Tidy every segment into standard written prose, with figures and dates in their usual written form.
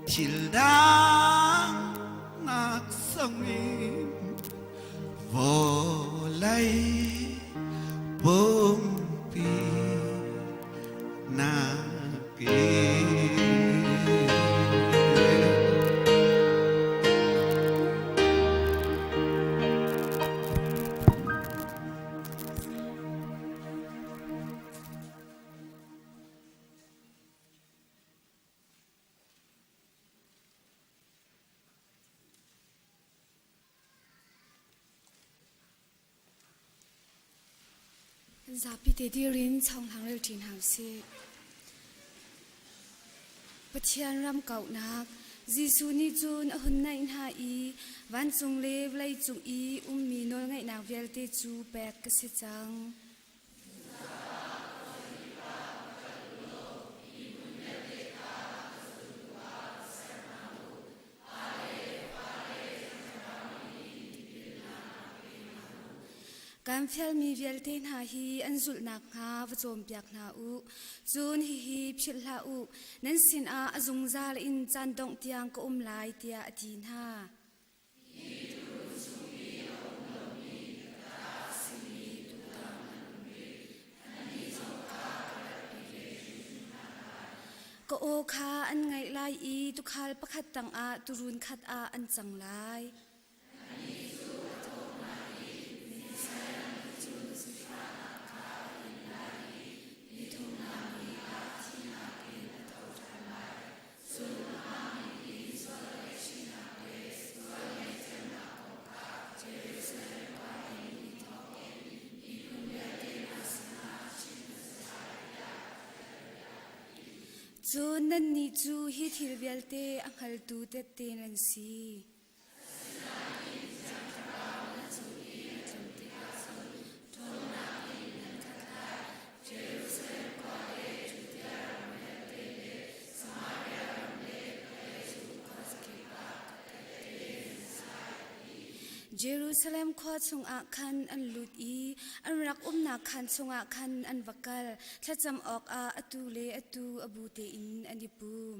Thil dang nak sangin vawlei pumpi nakin. Zapi te dir in chonghlang rel ṭi hna usih. Pathian ram kauhnak Jesuh nih cun a hun naih hna i vancung le vawlei cung i ummi nawlngeihnak vialte cu pek ka si cang. Kan fialmi vialte hna hi an zulh nakhnga va cawnpiak hna u. Cun hihi philh hlah u, nan sinah a zungzal in caan dongh tiang ka um lai, tiah a ti hna. Ka aw kha an ngaih lai i tuukhal pakhat tangah tuurun khat ah an cang lai. Cun nannih cu hi thil vialte a hngaltu tehte nan si. Jerusalem khua chungah khan an lut i an rak umnak khaan chungah khan an va kal. Thlacam awkah atu le atu a bu tein an i pum.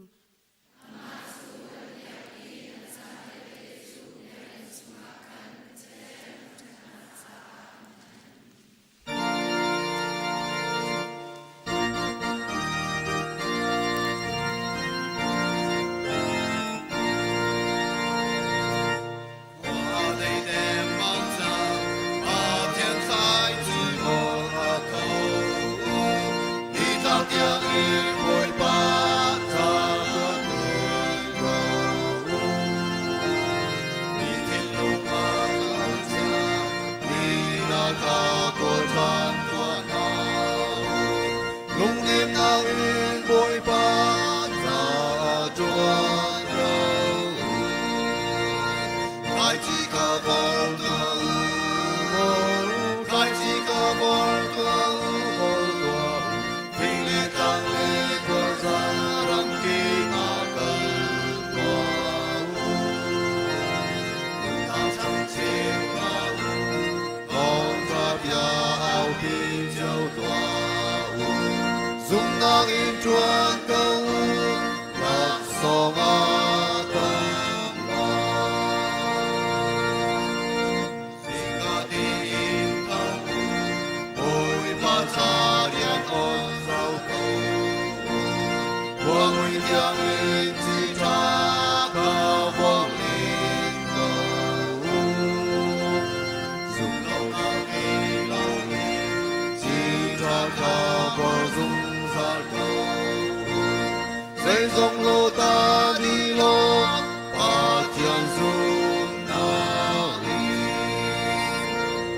Lungnemnak in Bawipa ca ṭuan ko u. Thlaici kha vor tuah u, thlaici kha vor tuah u, vor tuah u. Fing le tlang le khuaza ramkip ah kal tuah u. Nunnak changcheu hna u, thawngṭha bia aupi cio tuah u. Zumhnak in ṭuan ko u, laksawng ah tam lai. Zingka tiin tho u, Bawipa ca rian on zau ko u. Khuamui tiang in ci ṭha kha vuak len ko u. Zumlonak ngei loin ci ṭha kha bor zungzal ko u. Zeizong lo ta ni law Pathian zumnak in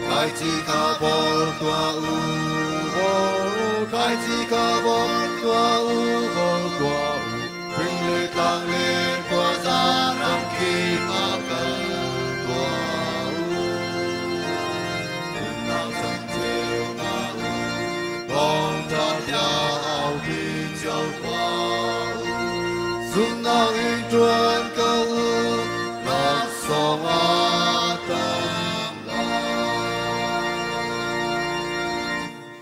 Thlaici kha bor tuah u, bor u, thlaici kha bor tuah u, bor tuah u. Fing le tlang le khuaza ram kip ah kal tuah u. Nunnak cangceu hna u, thawngṭha bia aupi cio tuah u. Zumhnak in ṭuan ko u, laksawng ah tam lai.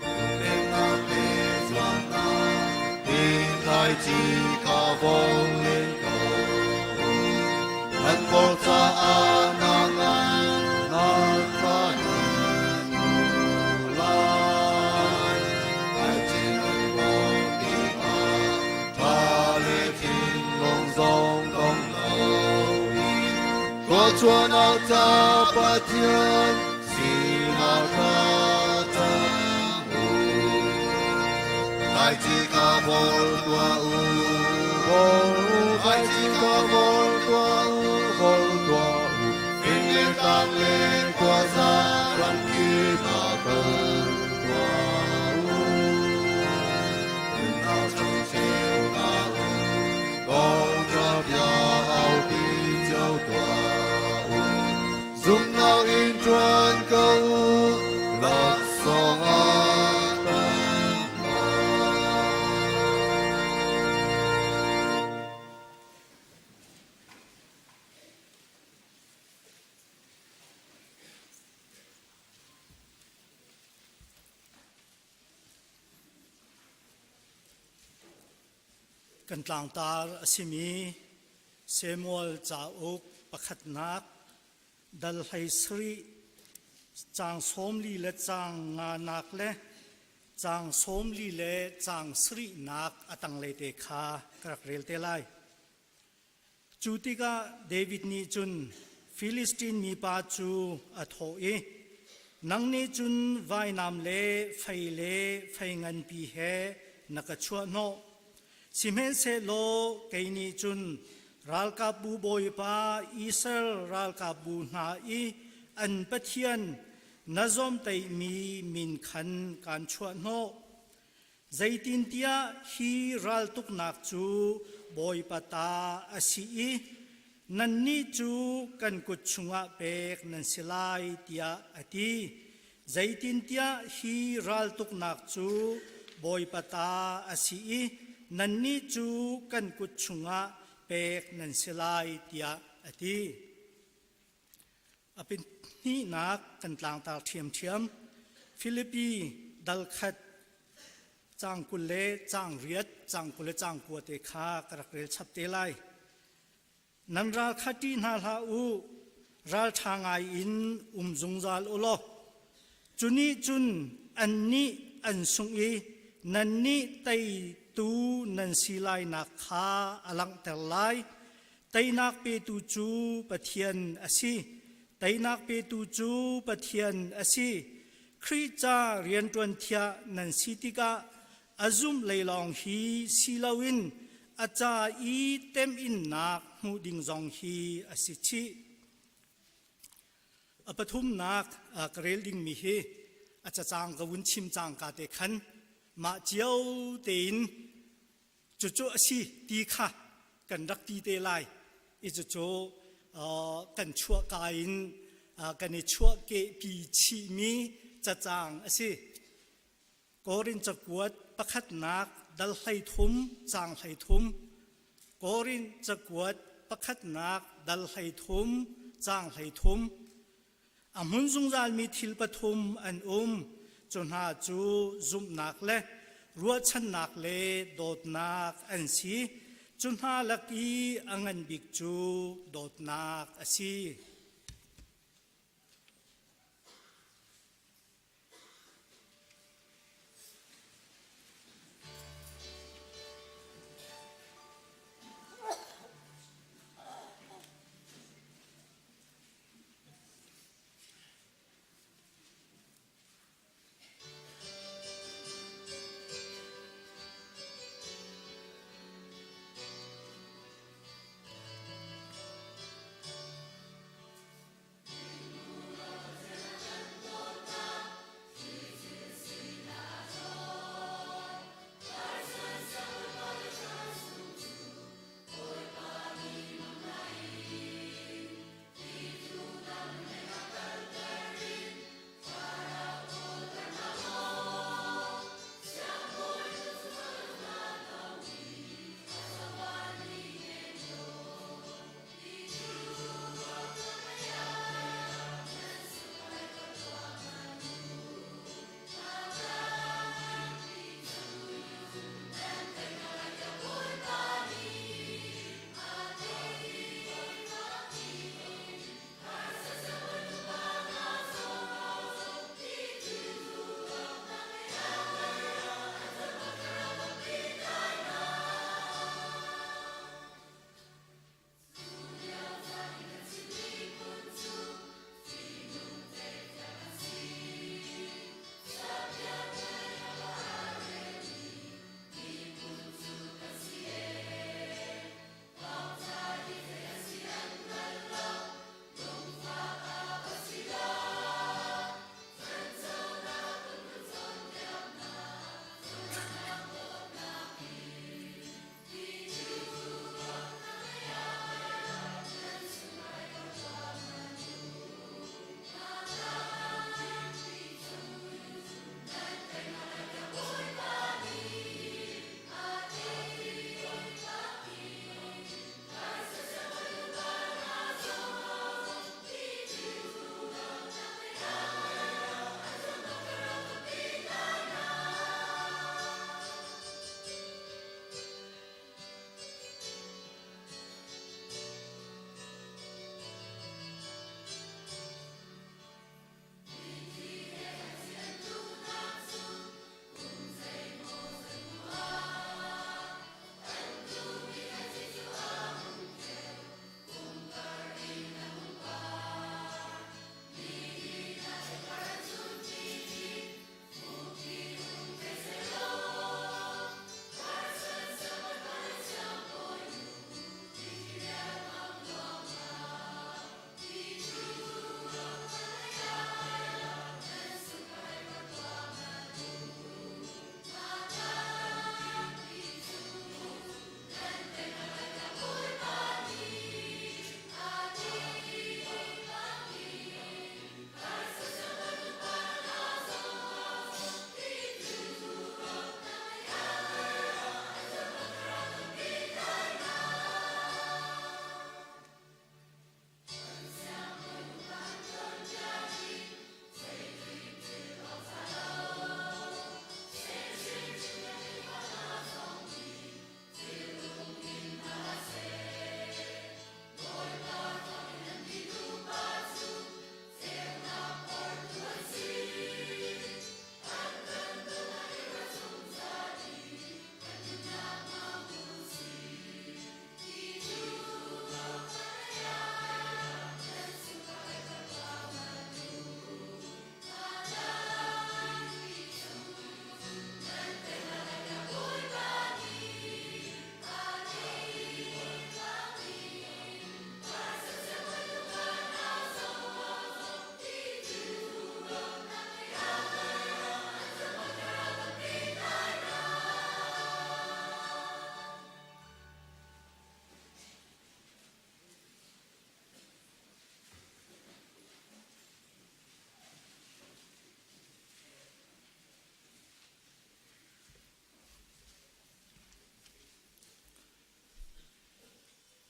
Lungnemnak le zuamnak in thlaici kha vong len ko. Ṭhatnak ngan nan ka nan hmu lai. Thaizing an bawm tikah ṭha le thinlung zong dong loin thluachuahnak ca Pathian sinah thla cam u. Thaizing ka bol tuah u, bol u, thaizing ka bol tuah u, bol tuah u. Fing le tlang le khuaza ramkip ah kal tuah u. Nunnak chung cio hna u, thawngṭha bia aupi cio tuah u. Zumhnak in ṭuan ko u, laksawng ah tam lai. Kan tlangtar a simi Samuel cauk pakhatnak dal 17 caang 40 le caang nganak le caang 40 le caang sarihnak a tanglei te kha ka rak rel te lai. Cu tikah David nih cun Filistin mipa cu a thawh i, Nang nih cun vainam le fei le fei nganpi he na ka chuahhnawh. Sihmanhsehlaw kei nih cun ralkapbu bawipa Israel ralkapbu hna i an Pathian na zawmtaihmi min khan kaan chuahhnawh. Zeitintiah hi raltuknak cu Bawipa ta a si i nannih cu kan kut chungah pek nan si lai, tiah a ti. Zeitintiah hi raltuknak cu Bawipa ta a si i nannih cu kan kut chungah pek nan si lai, tiah a ti. A pahnihnak kan tlangtar ṭhiamṭhiam. Filipi dal khat caang 20 le caang riat, caang 20 le caang kua te kha ka rak rel chap te lai. Nan ral kha ṭih hna hlah u, ralṭha ngai in um zungzal u law, cu nih cun annih an sungh i nannih teitu nan si lainak kha a langhter lai. Teinak petu cu Pathian a si. Teinak petu cu Pathian a si. Khrih ca rianṭuan thiah nan si tikah a zumh lei lawng hi si loin a ca i temhinnak hmuh ding zong hi a si chih. A pathumnak ka rel dingmi hi a cacang ka vun chim cangka te khan mah cio tein Cucu a si ti kha kan rak ti te lai i cucu kan chuahka in kan i chuahkehpi chihmi cacang a si. Korin cakuat pakhatnak dal 13 caang 13 Korin cakuat pakhatnak dal 13 caang 13 A hmun zungzalmi thil pathum an um. Cu hna cu zumhnak le ruahchannak le dawtnak an si. Cu hna lak i a ngan bik cu dawtnak a si.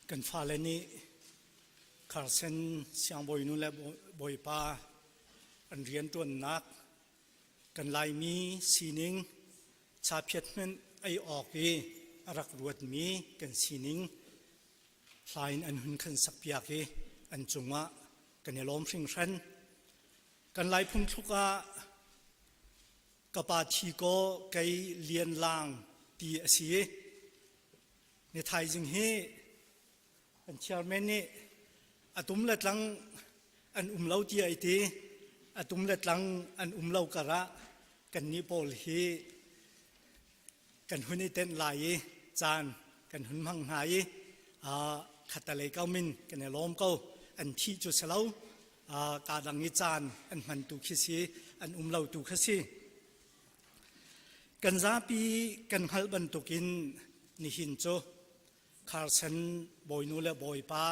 Kan fale nih Carson siangbawinu le bawipa an rianṭuannak kan Laimi sining chaphiat hmanh ei awk i a rak ruatmi kan sining hla in an hun kan sakpiak i an cungah kan i lawm hringhran. Kan Lai phungthluk ah ka pa thi kaw kei lian lang ti a si i ni thaizing hi kan chairman nih a tum le tlang an um lo ti ai ti a tum le tlang an um lo karah kannih pawl hi kan hun i tenh lai i caan kan hun hmang hna i khatalei ko min kan i lawm ko an thih cu si lo ka dang i caan an hman tu khi si an um lo tu kha si kan zapi kan hngalh bantukin nihin cu Carson bawinu le bawipa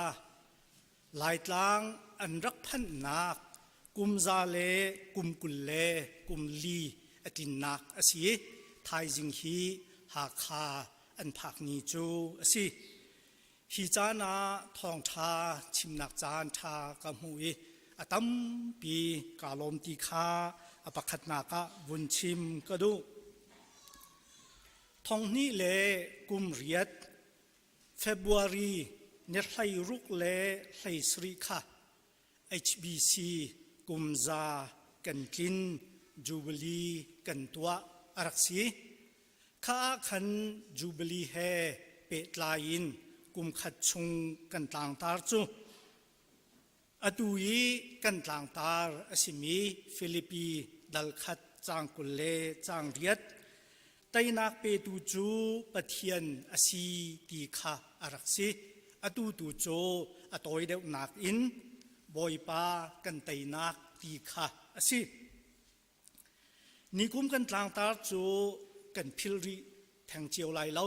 Laitlang an rak phanhnak kum za le kum 20 le kum li a tlinnak a si i thaizing hi Hakha an phak ni cu a si. Hi caan ah thawngṭha chimnak caan ṭha ka hmuh i a tampi kaa lawm ti kha a pakhatnak ah vun chim ka duh. Thonghnih le kum riat February ni 16 le 17 kha HBC kumza kan tlin Jubilee kan tuah a rak si. Kha ah khan Jubilee he pehtlai in kum khat chung kan tlangtar cu Atu i kan tlangtar a simi Filipi dal khat caang 20 le caang riat teinak petu cu Pathian a si ti kha a rak si. Atu tu cu a tawi deuhnak in Bawipa kan teinak ti kha a si. Nikum kan tlangtar cu kan philh rih theng cio lai lo.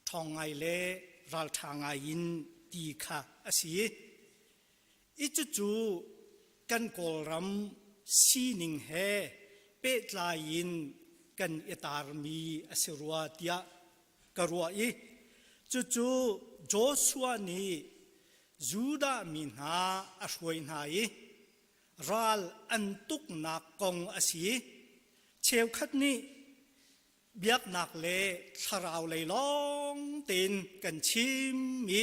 Ṭhawng ngai le ralṭha ngai in ti kha a si. I cucu kan Kawlram sining he pehtlai in kan i tarmi a si rua tiah ka ruah i cucu Joshua nih Judah mi hna a hruai hna i ral an tuknak kong a si. Cheukhat nih biaknak le thlarau lei lawng tein kan chim i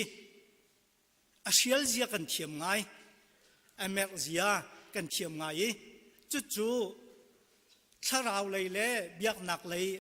a hrial zia kan thiam ngai, a merh zia kan thiam ngai i cucu thlarau lei le biaknak lei.